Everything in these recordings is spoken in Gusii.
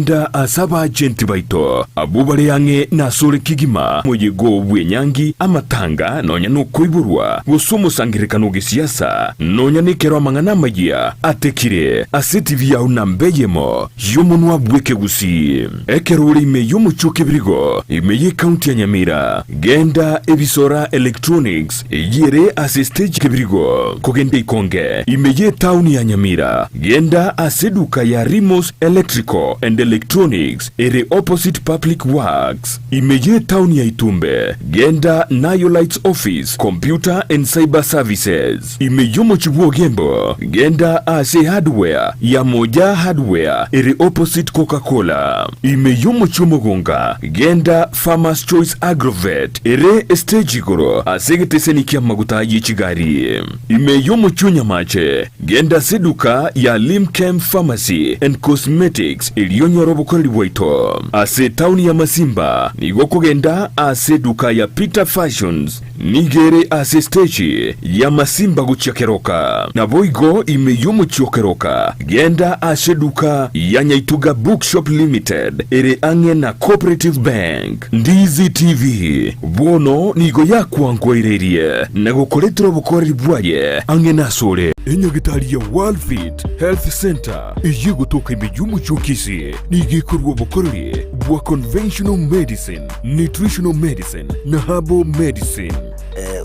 Genda ase abaachenti baito, abwo bare ang'e nasore kegima, moyega bw'enyangi, amatanga, nonya nokoiborwa, gose omosangererekano o gesiasa, nonya nekero amang'ana amayia atekire ase etibi yao namba eyemo y'omonwa bw'ekegusii. Ekero ore ime y'omochie o Kebirigo, ime y'ecounty ya Nyamira, genda Ebisora Electronics eyio ere ase stage Kebirigo, kogenda Ikonge, ime y'etaoni ya Nyamira, genda ase eduka ya Rimos Electrical and Electronics ere opposite Public Works, ime y'etaoni ya Itumbe, genda Nayo Lights Office, Computer and Cyber Services. Ime y'omochie bw'Ogembo, genda ase Hardware ya Moja Hardware ere opposite Coca Cola. Ime y'omochie omogonga, genda Farmers Choice Agrovet ere estage igoro ase egeteseni ki'amaguta ye chigari. Ime y'omochie o Nyamache, genda ase eduka ya Limchem Pharmacy and Cosmetics erio onyore obokoreri bwaito. Ase etaoni ya Masimba, nigo okogenda ase eduka ya Peter Fashions Nigo ere ase esteji y'amasimba gochia keroka. Naboigo ime y'omochie o keroka, genda ase eduka ya Nyaituga Bookshop Limited ere ang'e na Cooperative Bank. Ndizi TV bono nigo yakwankoireirie na gokoretera obokoreri bwaye ang'e nasore. Enyagitari ya Worldfit Health Centre eyio egotoka ime y'omochie o Kisii nigo ekorua obokoreri bwa Conventional Medicine, Nutritional Medicine na Herbal Medicine.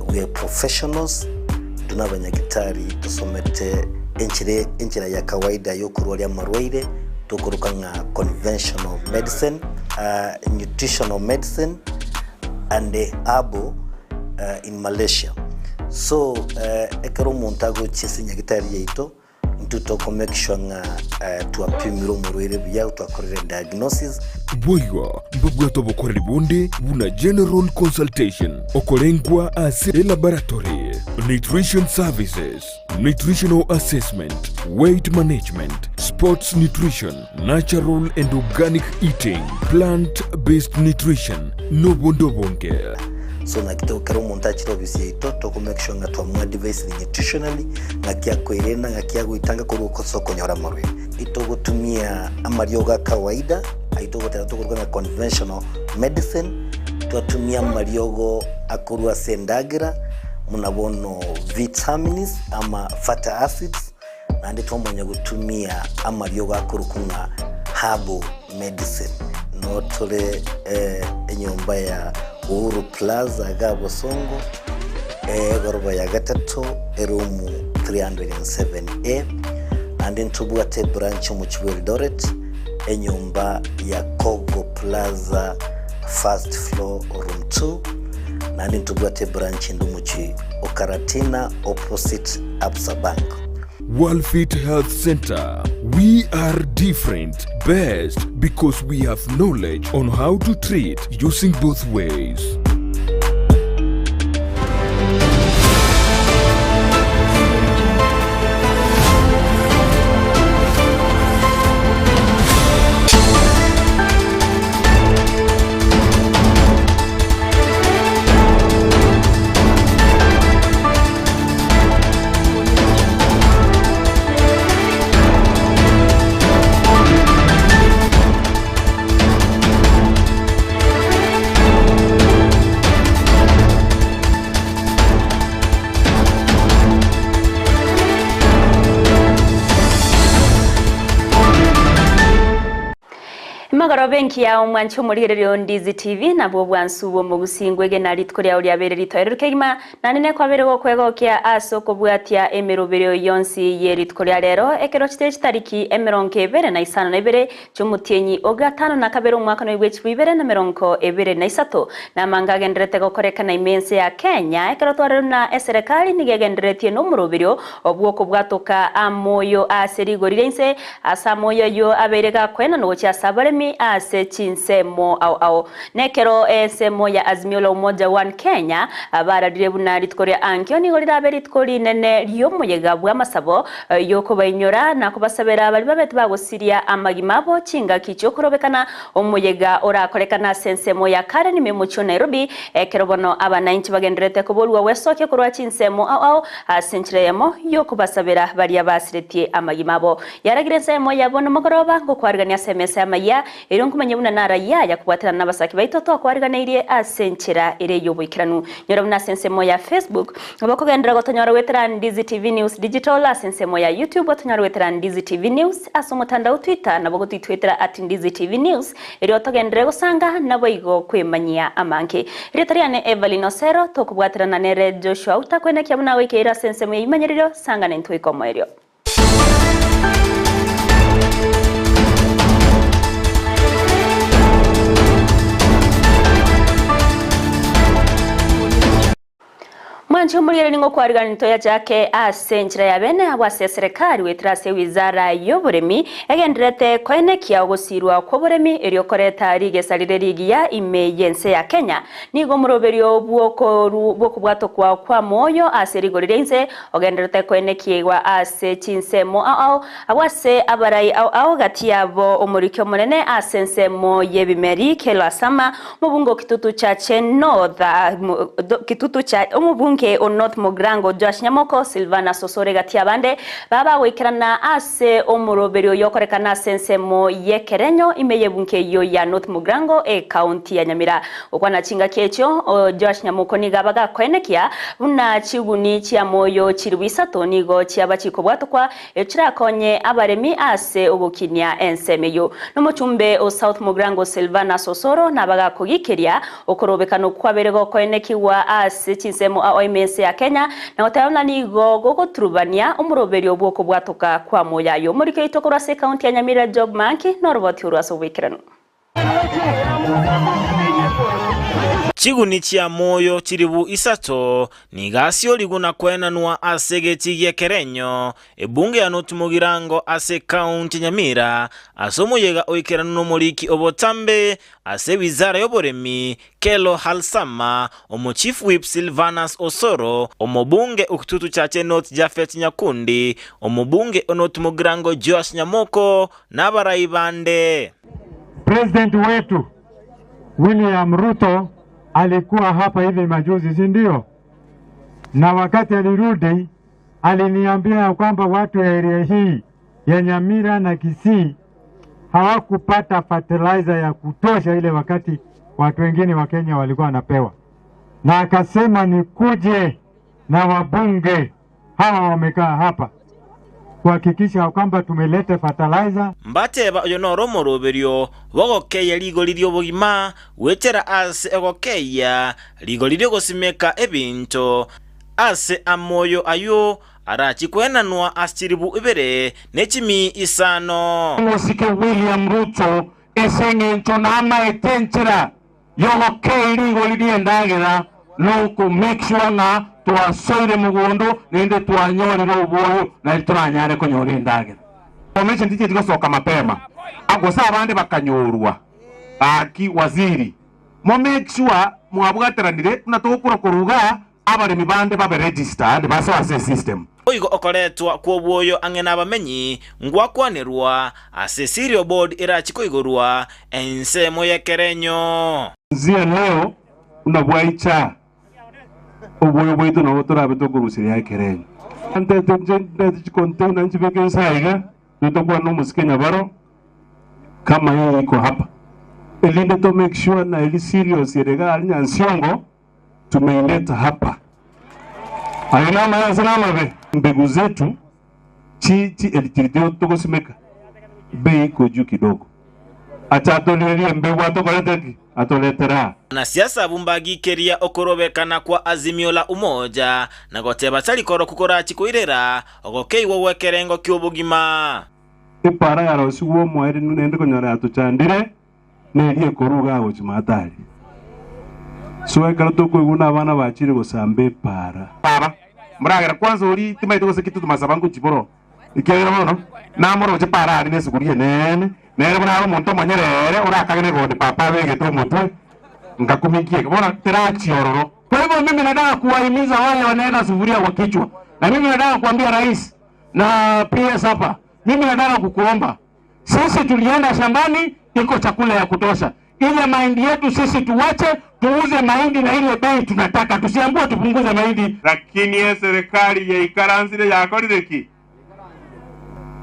We are professionals, intwe nabanyagitari tosomete enchera enchera ya kawaida yokorwaria amarwaire tokoroka ng'a conventional medicine, nutritional medicine and herbal in Malaysia. So ekero omonto agochia ase enyagitari yaito. Intwe toko make sure ng'a twapimire omorwaire buya, twakorire diagnosis. Boigo mbabwate obokoreri bonde buna general consultation, okorengwa ase elaboratory, nutrition services, nutritional assessment, weight management, sports nutrition, natural and organic eating, plant based nutrition, nobonde obonge. So naki to ekero omonto achire ofisi yaito toko make sure ng'a twamoadvisire nutritionally, ng'aki akoerenda, ng'aki agoetanga korwa ase okonyora amarwaire. Itogotumia amariogo a kawaida, ayio togoteba tokoruga ng'a conventional medicine, twatumia amariogo akorwa ase endagera, buna bono vitamins ama fatty acids, naende twamanya gotumia amariogo akorokwa ng'a herbal medicine. Noo tore enyomba ya Uhuru Plaza igaa Bosongo, egoroba ya gatato, eroom 307A. Naende ntobwate ebranch omochie bwa Eldoret, enyomba ya Kogo Plaza first floor room 2. Naende ntobwate ebranch ende omochie o Karatina opposite Absa Bank. Worldfit Health Center, we are different, best because we have knowledge on how to treat using both ways. Emagoroba engiya omwanche omorigereria o Ndizi TV nabwo obwansu bw'omogusii ngwegena rituko riao riabeire ritoereru kegima Naende nekwabeire gokwegokia ase okobwatia emeroberio yonsi ye rituko ria rero, ekero chitire chitariki emerongo ebere na isano na ibere chi'omotienyi o gatano na kabere omwaka noigwa echifu ibere na merongo ebere na isato. Namanga agendererete gokorekana ime ense ya Kenya, ekero twarerwe na eserekari nigo egendereretie nomoroberio bw'okobwatoka amoyo ase rigori ria inse, ase amoyo ayio abeire gakoenanwa gochia ase abaremi ase chinsemo ao ao. Nekero ensemo ya Azimio la Umoja One Kenya bararire buna rituko ria ankio nigo rirabe rituko rinene ri'omoyega bw'amasabo y'okobainyora na kobasabera baria babete bagosiria amagima abo chingaki chi'okorobekana omoyega orakorekane ase ensemo ya Karen ime omochie o Nairobi ekero bono abanainchi bagendererete koborwa gwesokia korwa chinsemo ao ao ase enchera eyemo y'okobasabera baria basiretie amagima abo. Yaragire ensemo ya bono mogoroba ngokwarigania ase emesa y'amayia. Erio nkomanye buna narayia aya kobwaterana nabasaki baito twakwariganeirie ase enchera ere y'oboikeranu. Nyora buna ase ensemo ya Facebook, nabo okogenderera gotonyora goetera Ndizi TV News Digital, ase ensemo ya YouTube otonyore goetera Ndizi TV News, ase omotandao Twitter nabo ogotoitwetera at Ndizi TV News, erio togenderere gosanga naboigo kwemanyia amange. Erieta riane Evelyn Osero, tokobwaterana nere Joshua Outa kwenekia buna agoikeire ase ensemo y'ebimanyererio, sanga nentwe goika omoerio. Mwanche omoriere nigo kwariganire toyachake ase enchera ya bene abwo ase eserekari goetera ase ewizara y'oboremi egendererete koenekia ogosirwa kw'oboremi erio koreta rigesa rire rigiya ime y'ense ya Kenya. Nigo omoroberio bw'okobwatokwa kw'amoyo ase rigori ria inse Ogendererete koenekiigwa ase chinsemo ao ao, agwo ase abarai ao ao gati yabo omoriki omonene ase ensemo y'ebimeri Kelo Asama, omobunge o Kitutu Chache North, Kitutu Cha, omobunge o North Mugirango Joash Nyamoko, Silvanus Osoro egati y'abande baba bagoikerana ase omoroberio oyo okorekana ase ensemo y'ekerenyo ime y'ebunge eyio ya North Mugirango ekaunti ya Nyamira. Gokwana chingaki echio, Joash Nyamoko nigo abaga akoenekia buna chiguni chi'amoyo chilifu isato nigo chiaba chikobwatokwa, echio chirakonye abaremi ase ogokinia ensemo eyio. Nomochumbe o South Mugirango Silvanus Osoro nabaga akogikeria okorobekana okwo kwabeire gokoenekigwa ase chinsemo ao ime ense ya Kenya na goteba buna nigo gogoturubania omoroberio bw'okobwatoka kw'amoyo ayio. Omoriki oito korwa ase ekaunti ya Nyamira Job Manki noroboti orwo ase oboikeranu. Chiguni chi'amoyo chilifu isato nigo asiorigwe na koenanwa ase egetii gi'ekerenyo, ebunge ya North Mugirango ase ekaunti ya Nyamira, ase omoyega oikeranu nomoriki obotambe ase ewizara y'oboremi Kello Halsama, Omochief Whip Silvanus Osoro, Omobunge o Kitutu Chache North Japhet Nyakundi, Omobunge o North Mugirango Joash Nyamoko, nabarai bande. President wetu William Ruto alikuwa hapa hivi majuzi, si ndio? Na wakati alirudi aliniambia ya kwamba watu ya area hii ya Nyamira na Kisii hawakupata fertilizer ya kutosha ile wakati watu wengine wa Kenya walikuwa wanapewa, na akasema nikuje na wabunge hawa wamekaa hapa kuhakikisha kwamba tumeleta fertilizer. Mbateba oyo noro omoroberio bw'ogokeyia rigori ri'obogima goetera ase ogokeyia rigori ri'ogosimeka ebinto ase amoyo ayio arachie koenanwa ase chilifu ibere ne chimi isano. Omosike William Ruto ase eng'encho namaete enchera Y'ogokei rigori ri'endagera noko make sure ng'a twasoire mogondo naende twanyorire oboyo naende toranyare konyora endagera. Information ticheti gosoka mapema gose abande bakanyorwa gaki waziri mo make sure mwabwateranire buna togokora korwa igaa Abaremi bande babe registered basoe ase esystem. Boigo okoretwa kw'obwoyo ang'e nabamenyi ngwakwanerwa ase Cereal Board erachie koigorwa ensemo y'ekerenyo. Nzia leo buna bwaicha, obwoyo bwaito nabo torabe tokoruseria ekerenyo. Ntete inche ndete chicontainer nchibeke inse aiga, totokwana nomosike nyabaro kama hii iko hapa, erinde to make sure na eri serious ere iga aria Nyansiongo. Tumeileta hapa. Aye namaya ase namabe. Mbegu zetu chi chi elichiri togosimeka bei iko juu kidogo. Acha atorirerie embegu atokorete ki? Atoretere aa. Abanasiasa abwo mbagikeria okorobekana kwa Azimio la Umoja na goteba tari koroku korachi koirera ogokeigwa gw'ekerengo ki'obogima. Epaara yarosigwe omoerio naende konyora yatochandire. Neria ekoruga agochia maata aria. So ekero tokoigwa na abana bachire gosamba epaara. Baba, muragera kwanza oria timaeti gose kitutu masaba ngochia boroo, ekiagera bono namoroche para aria nesuguria enene, nere buna are omonto omonyerere orakage negondi papa abegete omotwe, nkakumikia eke bono terachia ororo. Kwa hivyo mimi nataka kuwahimiza wale wanaweka sufuria kwa kichwa, na mimi nataka kuambia rais na PS hapa, mimi nataka kukuomba Sisi tulienda shambani, iko chakula ya kutosha. Ile mahindi yetu sisi tuwache tuuze mahindi na ile bei tunataka, tusiambiwe tupunguze mahindi. Lakini eserekari yaikaransire yakorire ki?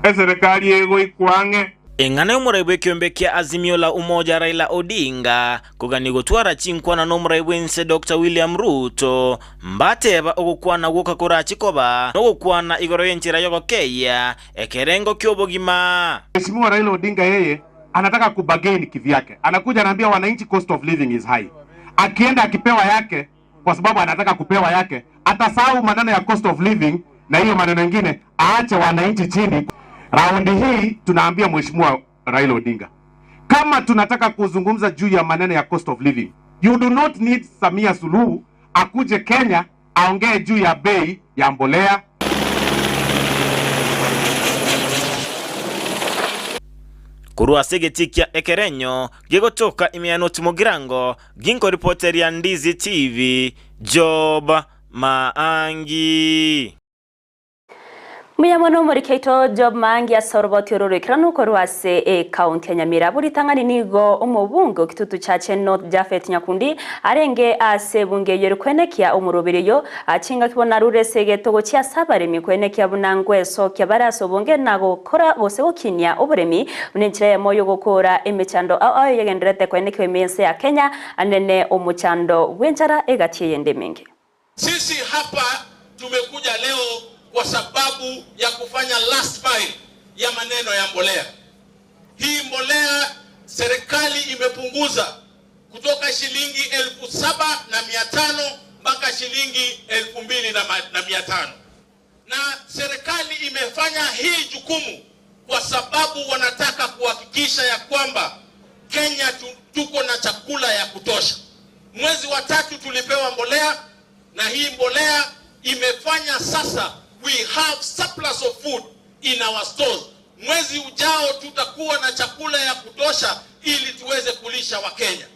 Eserekari egoikwa ang'e. Eng'ana y'omorai bw'ekeombe kia Azimio la Umoja Raila Odinga kogania gotwara chinkwana n'omorai bw'ense Doctor William Ruto mbateba ogokwana gwoka korachi koba nogokwana igoro y'enchera y'ogokeyia ekerengo ki'obogima. Mheshimiwa Raila Odinga yeye anataka kubargain kivyake, anakuja anaambia wananchi cost of living is high. Akienda akipewa yake, kwa sababu anataka kupewa yake, atasahau maneno ya cost of living na hiyo maneno mengine, aache wananchi chini. Raundi hii tunaambia Mheshimiwa Raila Odinga, kama tunataka kuzungumza juu ya maneno ya cost of living, you do not need Samia Suluhu akuje Kenya aongee juu ya bei ya mbolea. Korwa ase egetii kia ekerenyo gegotoka ime ya North Mugirango, ginkoripoteria Ndizi TV, Job Maangi. Mbuya mono omoriki oito Job Maangi ase oroboti oro oroikeranu korwa ase ecounty ya Nyamira. Abwo ritang'ani nigo omobunge o Kitutu Chache North Japhet Nyakundi arenge ase ebunge eyio ere koenekia omoroberi oyio chingaki bono arure ase egeto gochia ase abaremi koenekia buna ngwesokia bare ase obonge na gokora gose gokinia oboremi buna enchera eyemo yogokoora emechando ao ao eyegendererete koenekiwa ime y'ense ya Kenya anene omochando bw'enchara egati eyende emenge. Sisi hapa tumekuja leo kwa sababu ya kufanya last mile ya maneno ya mbolea. Hii mbolea serikali imepunguza kutoka shilingi 7,500 mpaka shilingi 2,500. Na serikali imefanya hii jukumu kwa sababu wanataka kuhakikisha ya kwamba Kenya tuko na chakula ya kutosha. Mwezi wa tatu tulipewa mbolea, na hii mbolea imefanya sasa we have surplus of food in our stores. Mwezi ujao tutakuwa na chakula ya kutosha ili tuweze kulisha Wakenya.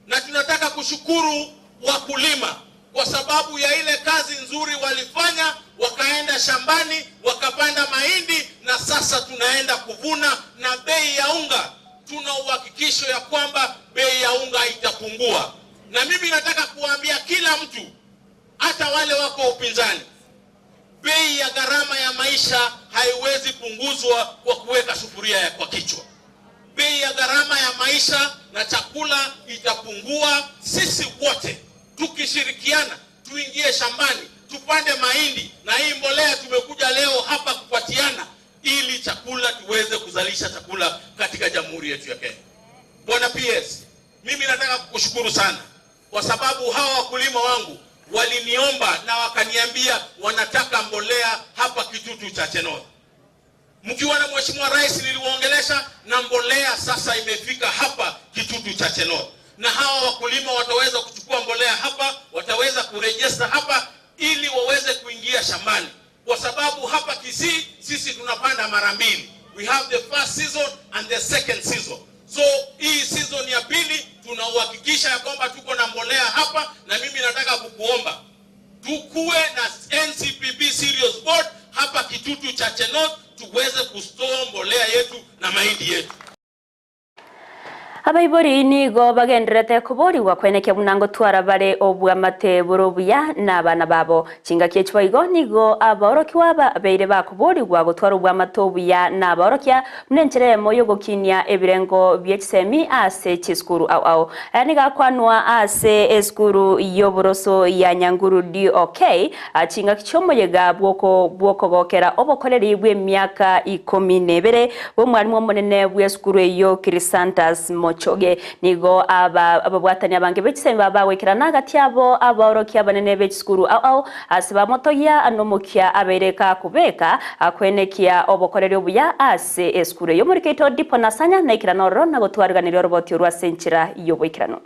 Na tunataka kushukuru wakulima kwa sababu ya ile kazi nzuri walifanya, wakaenda shambani wakapanda mahindi na sasa tunaenda kuvuna, na bei ya unga tuna uhakikisho ya kwamba bei ya unga itapungua. Na mimi nataka kuambia kila mtu, hata wale wako upinzani, bei ya gharama ya maisha haiwezi punguzwa kwa kuweka sufuria ya kwa kichwa. Bei ya gharama ya maisha na chakula itapungua. Sisi wote tukishirikiana, tuingie shambani, tupande mahindi, na hii mbolea tumekuja leo hapa kupatiana ili chakula tuweze kuzalisha chakula katika jamhuri yetu ya Kenya. Bwana PS, mimi nataka kukushukuru sana kwa sababu hawa wakulima wangu waliniomba na wakaniambia wanataka mbolea hapa Kitutu Chache North. Mkiwa na Mheshimiwa Rais niliwaongelesha, na mbolea sasa imefika hapa Kitutu Chache North. Na hawa wakulima wataweza kuchukua mbolea hapa, wataweza kurejesta hapa ili waweze kuingia shambani. Kwa sababu hapa Kisii sisi tunapanda mara mbili. We have the first season and the second season. So hii season ya pili tunauhakikisha ya kwamba tuko na mbolea hapa, na mimi nataka kukuomba tukue na NCPB Cereals Board hapa Kitutu Chache North tuweze kustore mbolea yetu na mahindi yetu. Abaibori nigo bagendererete koborigwa kwenekia buna ngotwara bare obwamate bore obuya na abana babo. Chingaki echi boigo nigo abaorokiwa aba babeire bakoborigwa gotwara obwamate obuya na abaorokia buna enchera eyemo yogokinia ebirengo bie chisemi ase chisukuru ao ao. Aya nigo akwanwa ase esukuru y'oboroso ya Nyanguru DOK chingaki chiomoyega bwoko bwokogokera obokoreri bw'emiaka ikomi na ebere bw'omwarimu omonene bw'esukuru eyo Chrysanthus Mochoge. Nigo aba ababwatani abange b'echisemi babagwekera hagati abo abaorokia abanene b'echisukuru ao ao ase bamotogia anomokia abereka kubeka akwenekia obokoreri obuya ase esukuru eyo. Omorikeito Dipo Nasanya naikirana ororo na gotwariganiria oroboti orwa ase enchera y'oboikeranu.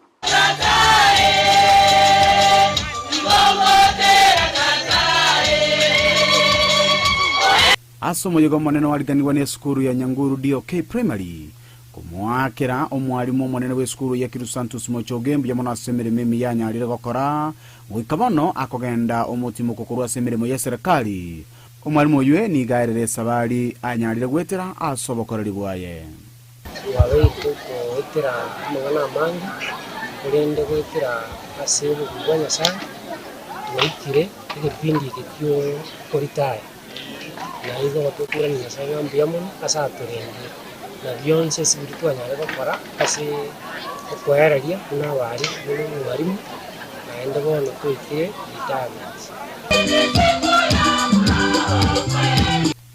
Ase omoyega omonene oariganigwa n'esukuru ya Nyanguru DOK Primary, komoakera omwarimu omonene bw'esukuru ya Chrysanthus Mochoge mbuya mono ase emeremo emiya anyarire gokora, goika bono akogenda omotimoko korwa ase emeremo y'eserekari. Omwarimu oywe nigo aerere esabari anyarire goetera ase obokoreri bwaye. Twabeire togoetera amang'ana amange, korende goetera ase obobui bwa Nyasae, twaikire egepindi eke ki'okoritaya. Na igo tokoirania Nyasae ng'a mbuya mono ase atorendire. Na bionsi ase biria twanyare gokora ase okoereria buna abari buna omwarimu, naende bono twaikire retirement.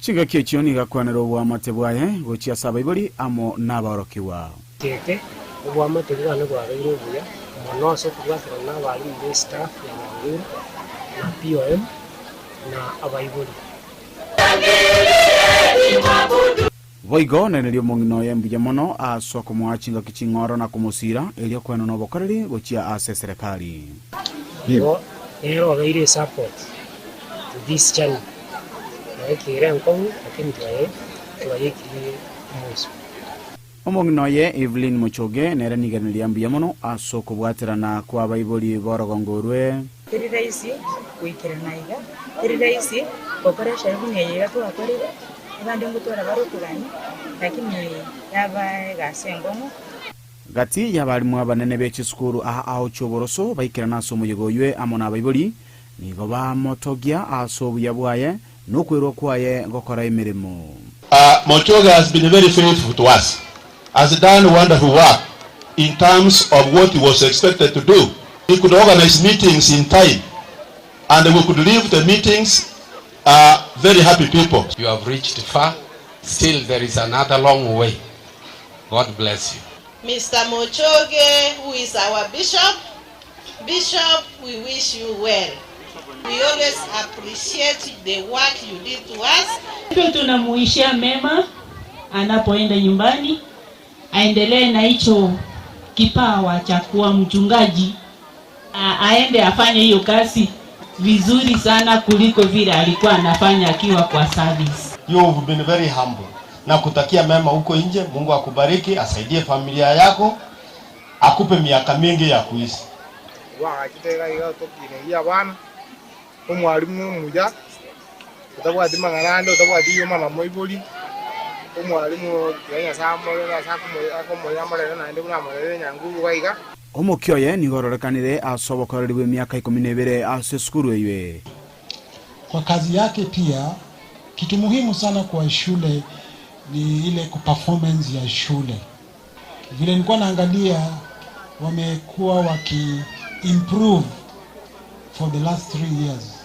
Chingaki echio nigo akwanera oboamate bwaye gochia ase abaibori amo nabaorokigwa. Gete, oboamate bwane bwabeire obuya mono ase okobwaterana nabarimu be staff ya Nyanguru na POM na abaibori. Boigo nainerie omong'ina oye mbuya mono ase okomoa chingaki ching'oro na komosiira, erio kwenena obokoreri gochia ase eserekari. Igo nere obeire esupport to this journey, na ekere enkong'u lakini twaye twayekirie omoiso. Omong'ina oye Evelyn Mochoge nere niganeria mbuya mono ase okobwaterana kw'abaibori b'orogongo orwe. Teri rahisi goikerana iga, teri rahisi gokora eshere buna eye iga twakorire, abande ngotwara bare okogania, lakini yaba egasi enkong'u. Gati y'abalimu abanene be chisukuru aa ao chi'oboroso baikerana ase omoyega oywe amo nabaibori, nigo bamotogia ase obuya bwaye, na okwerua kwaye gokora emeremo. Mochoge has been very faithful to us, has done wonderful work in terms of what he was expected to do. He could organize meetings in time and we could leave the meetings very happy people. You have reached far, still there is another long way. God bless you. Mister Mochoge who is our bishop, Bishop we wish you well. We always appreciate the work you did to us. Hivyo tunamuishia mema anapoenda nyumbani, aendelee na hicho kipawa cha kuwa mchungaji, aende afanye hiyo kazi vizuri sana kuliko vile alikuwa anafanya akiwa kwa service. You have been very humble. Na kutakia mema huko nje. Mungu akubariki, asaidie familia yako, akupe miaka mingi ya kuishi. Gwagachete iga iga tokinegia abana, omwalimu omuya, otabwati mang'ana ande, otabwati rioma na moibori, omwalimu tiga Nyasaye amorere ase akomoira amorere naende buna amorere enyangu iga iga. Omokia oye nigo ororekanire ase obokoreri bw'emiaka ikomi na ebere ase esukuru eywe. Kwa kazi yake pia, kitu muhimu sana kwa shule ni ile performance ya shule. Vile nilikuwa naangalia wamekuwa waki improve for the last 3 years.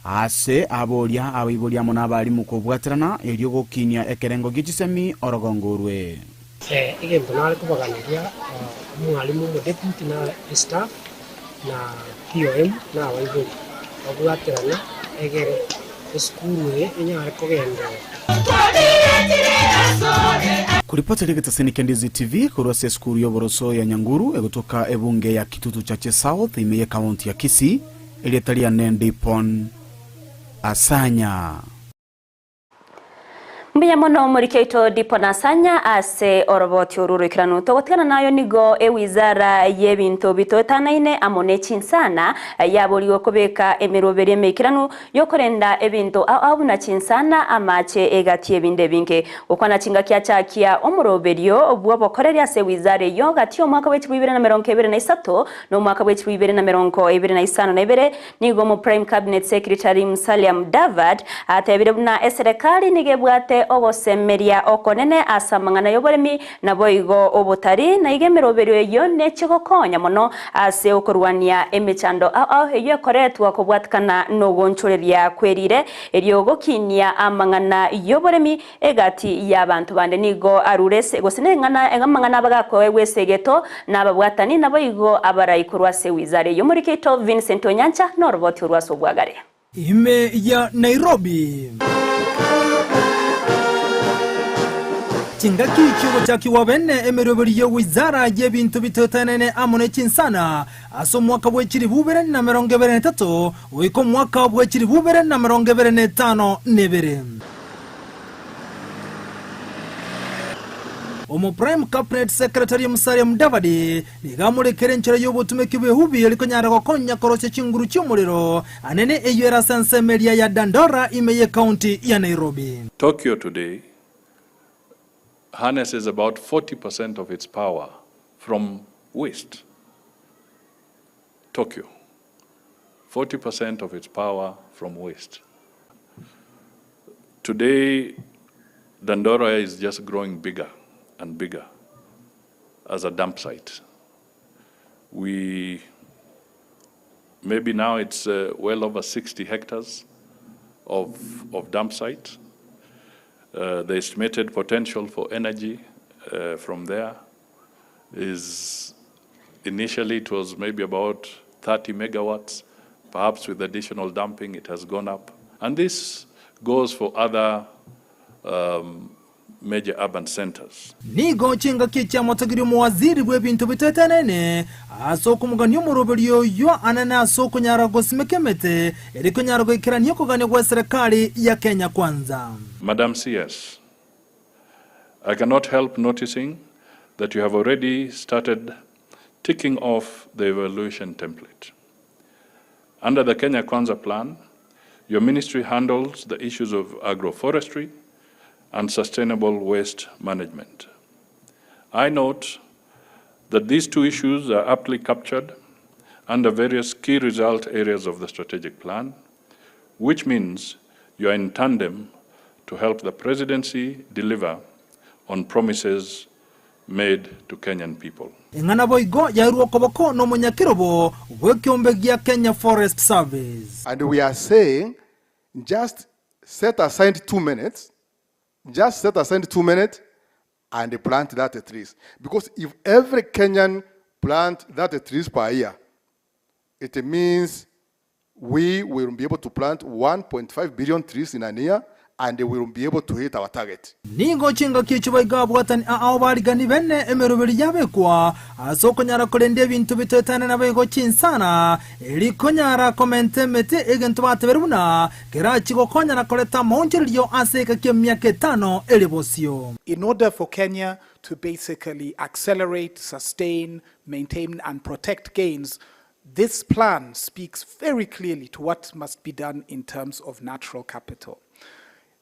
Ase aboria abaibori amo nabarimu kobwaterana erio gokinia ekerengo gie chisemi orogongo orwe. Egento nare kobaganeria omwalimu omodeputy na estaff na POM na abaibori babwaterane egere esukuru eye enyare kogenderera. Koripota rigetaseni kia Ndizi TV korwa ase esukuru y'oboroso ya Nyanguru egotoka ebunge ya Kitutu Chache South ime y'ekaunti ya Kisii, erieta riane Ndipon Asanya. Mbuya mono omoriki oito Dipon Asanya ase oroboti oru oroikeranu. Togotigana nayo nigo ewizara y'ebinto bitoetanaine amo ne chinsana yaborigwe kobeka emeroberi emeikeranu yokorenda ebinto ao ao buna chinsana, amache, egati ebinde ebinge. Gokwana chingaki achakia omoroberio bw'obokoreri ase wizara eyio gati y'omwaka bw'echibwa ibere na merongo ebere na isato na omwaka bw'echibwa ibere na merongo ebere na isano na ibere, nigo omo Prime Cabinet Secretary Musalia Mudavadi atebire buna eserekari nigo ebwate ogosemeria okonene ase amang'ana y'oboremi naboigo obotari, na igo emeroberio eyio neche gokonya mono ase okorwania emechando ao ao eyio ekoretwa kobwatikana nogonchoreria kwerire erio gokinia amang'ana y'oboremi egati y'abanto bande. Nigo arure ase gose neng'ana amang'ana abagakoegwa ase egeto nababwatani naboigo abarai korwa ase ewizara eyio. Omorikeito Vincent Onyancha noroboti orwo ase obwagare. Ime ya Nairobi. Chingaki chi'ogochakigwa bene emeroberi y'Wizara y'ebinto bitoetanene amo ne chinsana ase omwaka bwe chilifu ibere na emerongo ebere na etato goika omwaka bwe chilifu ibere na emerongo ebere na etano na ebere. Omo Prime Cabinet Secretary Musalia Mudavadi nigo amorekire enchera y'obotumeki bw'ehubi erikonyara gokonya korosia chinguru chi'omorero anene eyio ere ase ensemo eria ya Dandora ime y'ecounty ya Nairobi. Tokyo today harnesses about 40% of its power from waste. Tokyo, 40% of its power from waste. Today, Dandora is just growing bigger and bigger as a dump site. We maybe now it's uh, well over 60 hectares of, of dump site. Uh, the estimated potential for energy uh, from there is initially it was maybe about 30 megawatts. Perhaps with additional dumping, it has gone up. And this goes for other um, major urban centers. Nigo chingaki echiamotogirie omowaziri bw'ebinto bitoetanene ase okomogania omoroberio oyio anene ase okonyara gosimeka emete ere konyara goikerania okogania gw'eserekari ya Kenya Kwanza. Madam CS, I cannot help noticing that you have already started ticking off the evaluation template. Under the Kenya Kwanza plan, your ministry handles the issues of agroforestry and sustainable waste management. I note that these two issues are aptly captured under various key result areas of the strategic plan, which means you are in tandem to help the presidency deliver on promises made to Kenyan people. Eng'ana boigo yairwe okoboko nomonyakerobo bw'ekeombe gia Kenya Forest Service. And we are saying just set aside 2 minutes, just set aside 2 minutes and plant that trees. Because if every Kenyan plant that trees per year, it means we will be able to plant 1.5 billion trees in a year and we will be able to hit our target. Nigo chingaki echi boigo abwatani ao barigani bene emeroberi yabekwa ase okonyara korenda ebinto bitoetane nabo chinsana erikonyara komenta emete egento batebere buna kerachi gokonyana koreta amaonchorerio ase ekaki emiaka etano ere bosio. In order for Kenya to basically accelerate, sustain, maintain, and protect gains, this plan speaks very clearly to what must be done in terms of natural capital.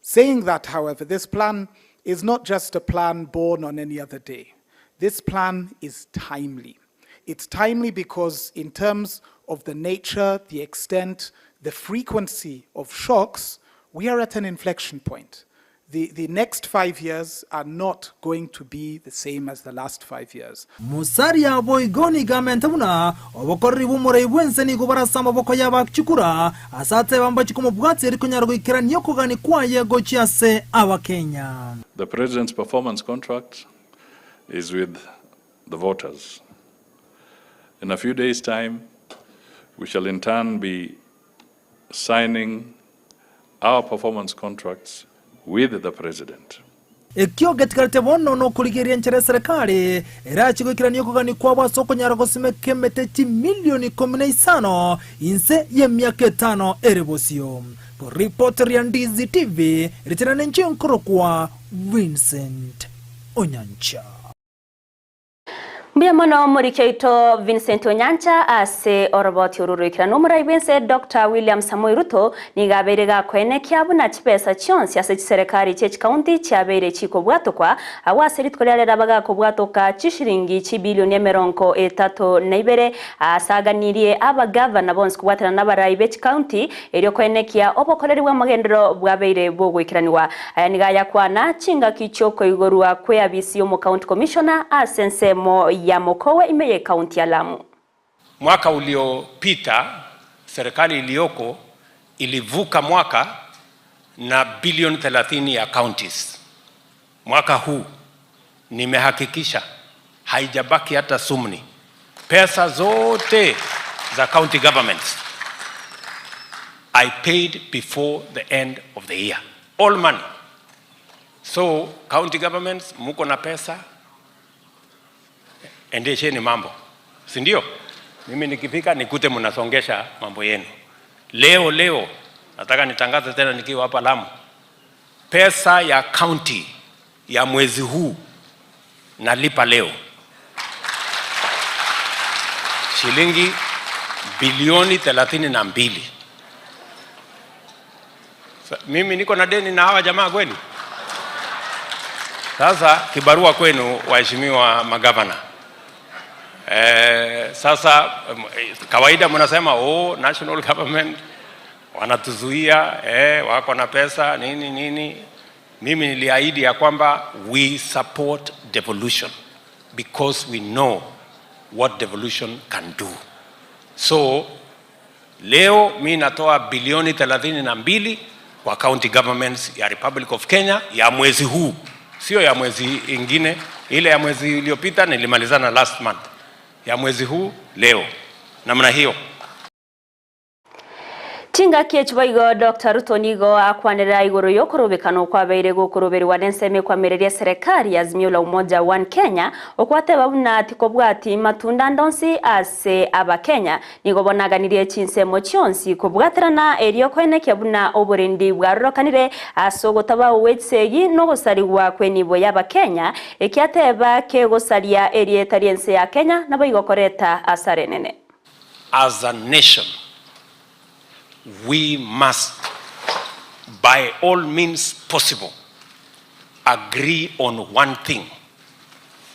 Saying that, however, this plan is not just a plan born on any other day. This plan is timely. It's timely because, in terms of the nature, the extent, the frequency of shocks, we are at an inflection point. The next 5 years are not going to be the same as the last 5 years. Musalia boigo nigamenta buna obokoreri bw'omorai bwense nigo barasa amaboko y'abachikura ase ateba mbachiko erikonyara goikerania okogani kwaye gochia ase abakenya. The president's performance contract is with the voters. In a few days' time, we shall in turn be signing our performance contracts with the president. Ekio getigarete bono nokorigeria enchera eserekari erachi goikerania okogani kwabo ase okonyara gosimeka emete chimilioni 15 inse y'emiaka 5 ere bosio. Koripoti ria Ndizi TV ritirane nchinkoro kwa Vincent Onyancha. Mbuya mono morikyoito Vincent Onyancha ase oroboti orurwikirana omorai bwense Dr. William Samoei Ruto niga abeire gakoenekia buna chibesa chionsi ase chiserekari chie chikaunti chiabeire chikobwatokwa agwo ase rituko ria rero bagakobwatoka chishiringi chibilioni 32 asaganirie abagavana bonsi kobwatana n'abarai be chikaunti erio koenekia obokoreri bwa magendero bwabeire bogwikiraniwa. Aya niga yakwana chingaki chiokoigorwa kwe abisi omo county commissioner ase ensemo ya Mokowe ime ye kaunti ya Lamu. Mwaka uliopita serikali iliyoko ilivuka mwaka na bilioni 30 ya counties. Mwaka huu nimehakikisha haijabaki hata sumni. Pesa zote za county governments I paid before the end of the year. All money. So county governments muko na pesa, endesheni mambo, si ndio? Mimi nikifika nikute mnasongesha mambo yenu. Leo leo nataka nitangaze tena nikiwa hapa Lamu, pesa ya county ya mwezi huu nalipa leo shilingi bilioni 32. Mimi niko na deni na hawa jamaa kweli? Sasa kibarua kwenu waheshimiwa magavana. Sasa kawaida mnasema, oh, national government wanatuzuia, wako na pesa nini nini. Mimi niliahidi ya kwamba we support devolution because we know what devolution can do. So leo mi natoa bilioni 32 kwa county governments ya Republic of Kenya ya mwezi huu, sio ya mwezi ingine. Ile ya mwezi iliyopita nilimalizana last month, ya mwezi huu leo, namna hiyo. Chingaki echi boigo Doctor Ruto nigo akwanerera igoro y'okorobekana okwabeire gokoroberwa n'ensemo ekwamereria eserekari ya Azimio la Umoja One Kenya okwateba buna tikobwati matunda ande onsi ase Abakenya. Nigo bonaganirie chinsemo chionsi kobwaterana erio koenekia buna oborendi bwarorokanire ase ogotaba ogw'echisegi n'ogosarigwa kw'enibo y'Abakenya ekiateba kegosaria erieta ri'ense ya Kenya naboigo koreta asara enene. As a nation we must by all means possible agree on one thing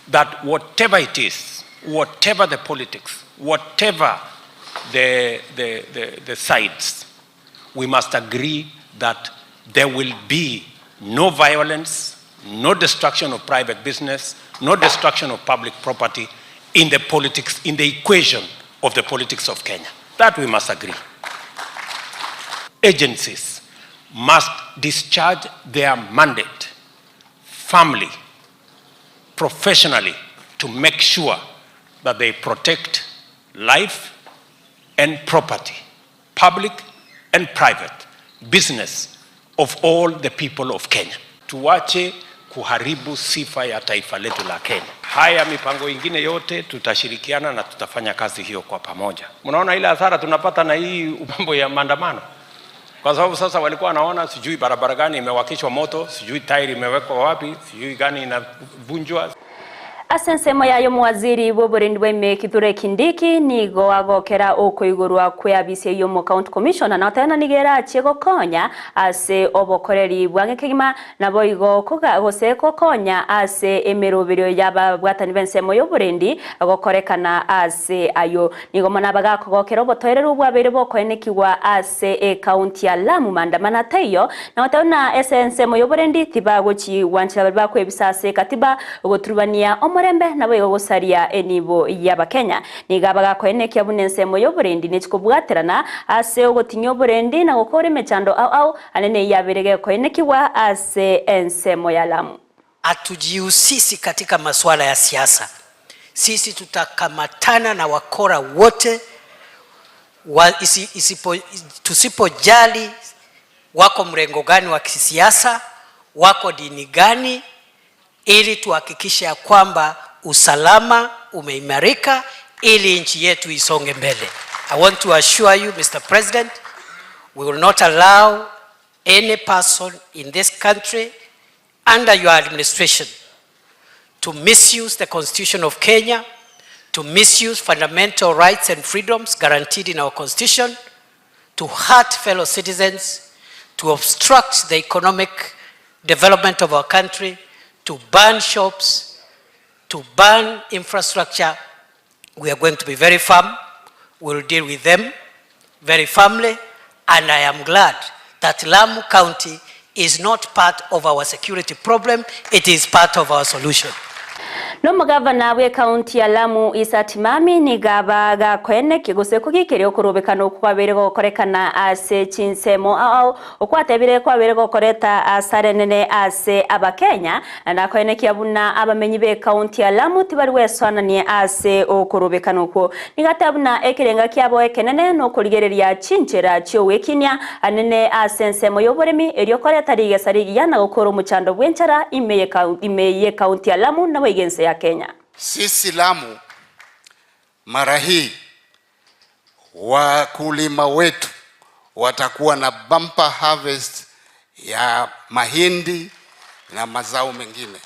that whatever it is, whatever the politics, whatever the, the, the, the sides, we must agree that there will be no violence, no destruction of private business, no destruction of public property in the politics, in the equation of the politics of Kenya. That we must agree. Agencies must discharge their mandate firmly, professionally, to make sure that they protect life and property, public and private, business of all the people of Kenya. Tuache kuharibu sifa ya taifa letu la Kenya. Haya mipango ingine yote tutashirikiana na tutafanya kazi hiyo kwa pamoja. Mnaona ile hasara tunapata na hii mambo ya maandamano, kwa sababu sasa walikuwa wanaona sijui barabara gani imewakishwa moto, sijui tairi imewekwa wapi, sijui gani inavunjwa. Ase ensemo yaye omowaziri bw'oborendi bwa ime Kithure Kindiki nigo agokera okoigorwa kw'eabisi eyio omo County Commissioner na goteba nigo erachie gokonya ase obokoreri bwang'e kegima naboigo koga gose gokonya ase emeroberio y'ababwatani b'ensemo y'oborendi gokorekana ase ayio. Nigo mono abagakogokera obotoereru bwabeire bokoenekigwa ase ecounty ya Lamu maandamano ataiyo na goteba buna ase ensemo y'oborendi tibagochi gwanchera baria bakwebisa ase ekatiba Ogoturubania omorembe naboigo gosaria enibo y'Abakenya. Nigo abagakoenekia buna ensemo y'oborendi nechikobwaterana ase ogotinyia oborendi na gokora emechando ao ao ande neyio yabeire gekoenekigwa ase ensemo ya Lamu. Hatujihusisi katika masuala ya siasa. Sisi tutakamatana na wakora wote wa, isi, isipo, tusipojali wako mrengo gani wa kisiasa, wako dini gani, ili tuhakikishe ya kwamba usalama umeimarika ili nchi yetu isonge mbele. I want to assure you Mr. President, we will not allow any person in this country under your administration to misuse the Constitution of Kenya, to misuse fundamental rights and freedoms guaranteed in our Constitution, to hurt fellow citizens, to obstruct the economic development of our country, to burn shops, to burn infrastructure. We are going to be very firm. We'll deal with them very firmly. And I am glad that Lamu County is not part of our security problem, it is part of our solution. Nomogavana bw'ecounty ya Lamu Issa Timami nigo abagakoenekia gose kogikeria okorobekana okwo kwabeire gokorekana ase chinsemo ao ao okwatebire kwabeire gokoreta asara enene ase Abakenya nakoenekia buna abamenyi b'ecounty ya Lamu tibari gwesoanania ase okorobekana okwo. Nigo ateba buna ekerenga kiabo ekenene nokorigereria chinchera chi'ogwekinia anene ase ensemo y'oboremi erio koreta rigesa rigiya na gokora omochando bw'enchara ime y'ecounty ya Lamu naboigo ense ya Kenya. Sisi Lamu mara hii wakulima wetu watakuwa na bumper harvest ya mahindi na mazao mengine,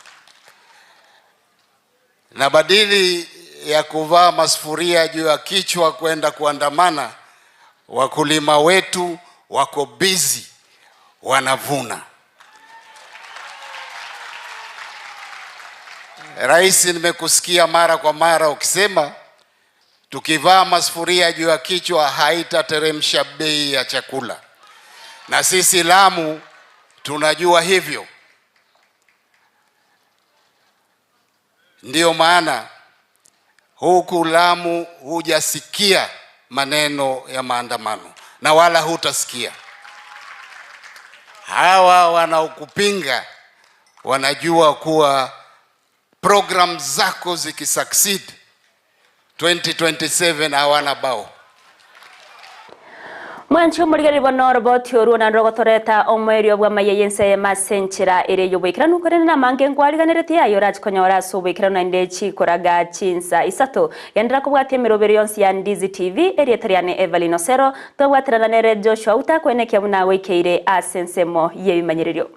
na badili ya kuvaa masufuria juu ya kichwa kwenda kuandamana, wakulima wetu wako busy wanavuna. Rais, nimekusikia mara kwa mara ukisema tukivaa masufuria juu ya kichwa haitateremsha bei ya chakula, na sisi Lamu tunajua hivyo. Ndiyo maana huku Lamu hujasikia maneno ya maandamano na wala hutasikia. Hawa wanaokupinga wanajua kuwa program zako zikisucceed 2027 hawana bao. Mwanchi omorigereria bono oroboti orwo naende rogotoreta omoerio bw'amaiya y'ense eyemo ase enchera ere y'oboikeranu, korende namange nkwariganeretie aye orache konyora ase oboikeranu naende chikoraga chinsa isato. Genderera kobwatia emeroberi yonsi ya Ndizi TV, erieta riane Evelyn Osero, twabwaterana nere Joshua Outa koenekia buna goikeire ase ensemo y'ebimanyererio.